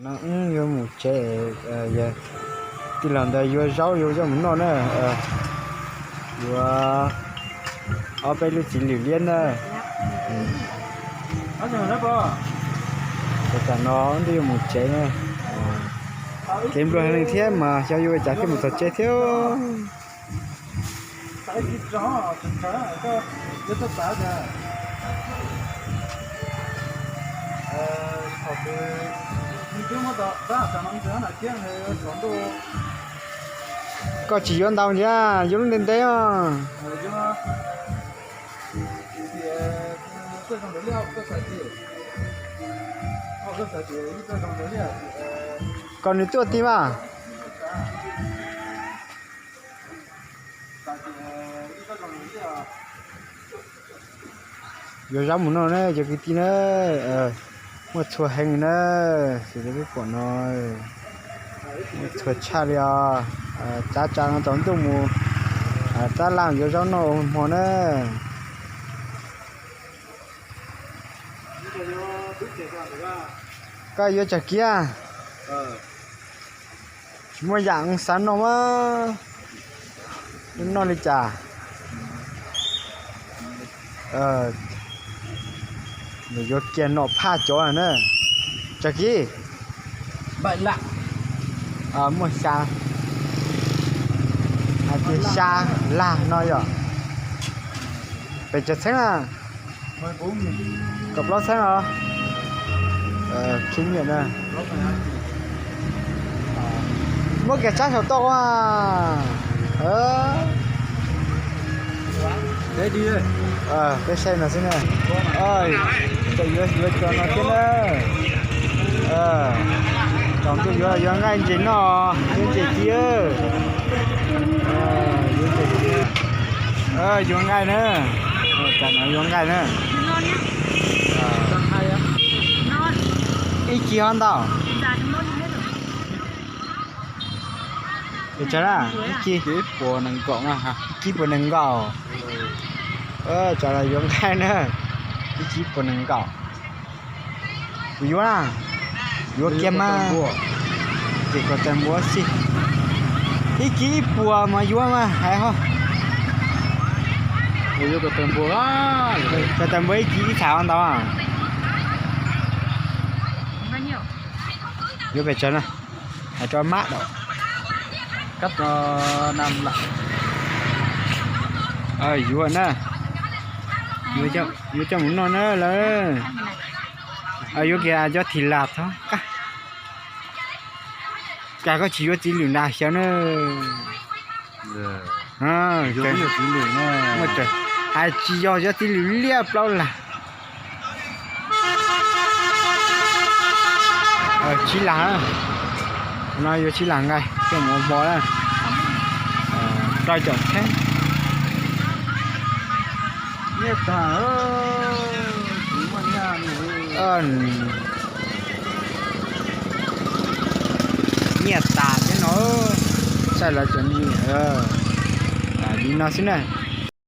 No wb yuav mus tsev, tij laug ntawd yuav zaub yuav coj mus noj na. Yuav ob peb lub txiv lwm liab na. Tam no wb twb yuav mus tsev na. Kev nplua heev li thiab mas xyov yuav ua cas thiaj mus txog tsev thiab. Koj tsis yuav ntau ntxiv, yuav lub ntev ntev os. Kom nws tuaj ti mas. Yuav zaub mus noj na cov kwv tij na. Muaj txhua heev na, xws li peb pom no, muaj txhua tshaj li os. Tsav tsav no tsaus ntuj mus, tsav laj yuav zaub noj ua hmo na. Koj yuav tsawg kiag? Tsis muaj yam xav noj mas noj li cas. Nws yuav kiag nom phaj cov na. Tsawg kiag? Muaj xya, hais tias xya laj no yom. Pes tsawg txheeb na? Kaum plaub txheeb os. Khib nyiam na. Muab kiag tsab saum toj a. Peb saib no xwb na. Tseem yuav yuav cov no thiab na. Tsaus ntuj yuav yuav nqaij ntses noj thiab ntses ci. Yuav nqaij na. Tam no yuav nqaij na. Ib ci ho ntau. Pes tsawg na? Ib ci, ib puas nees nkaum. Tsaus no yuav nqaij na. Ib ci ib puas nees nkaum. Kuv yuav na. Yuav kiag mas. Ces kaus taw npua xij. Ib ci ib puas mas yuav mas hais ho. Kaus taw npua ib ci ib tham ntau. Yuav pes tsawg na? Hais rau mab dam. Yuav na. Yuav coj mus noj na lawm. Yuav kiag cov thim las txhob qab. Cas koj tsis yuav txiv lwm nrad xyaw na. Hais tsis yog cov txiv lwm liab plaub lag. Tsib lag. No yuav tsib lag nqaij coj mus ua hmo na. Rau caum txheeb. Nyiaj tas thiab no. Saib lawv cov nyiaj li no xwb na.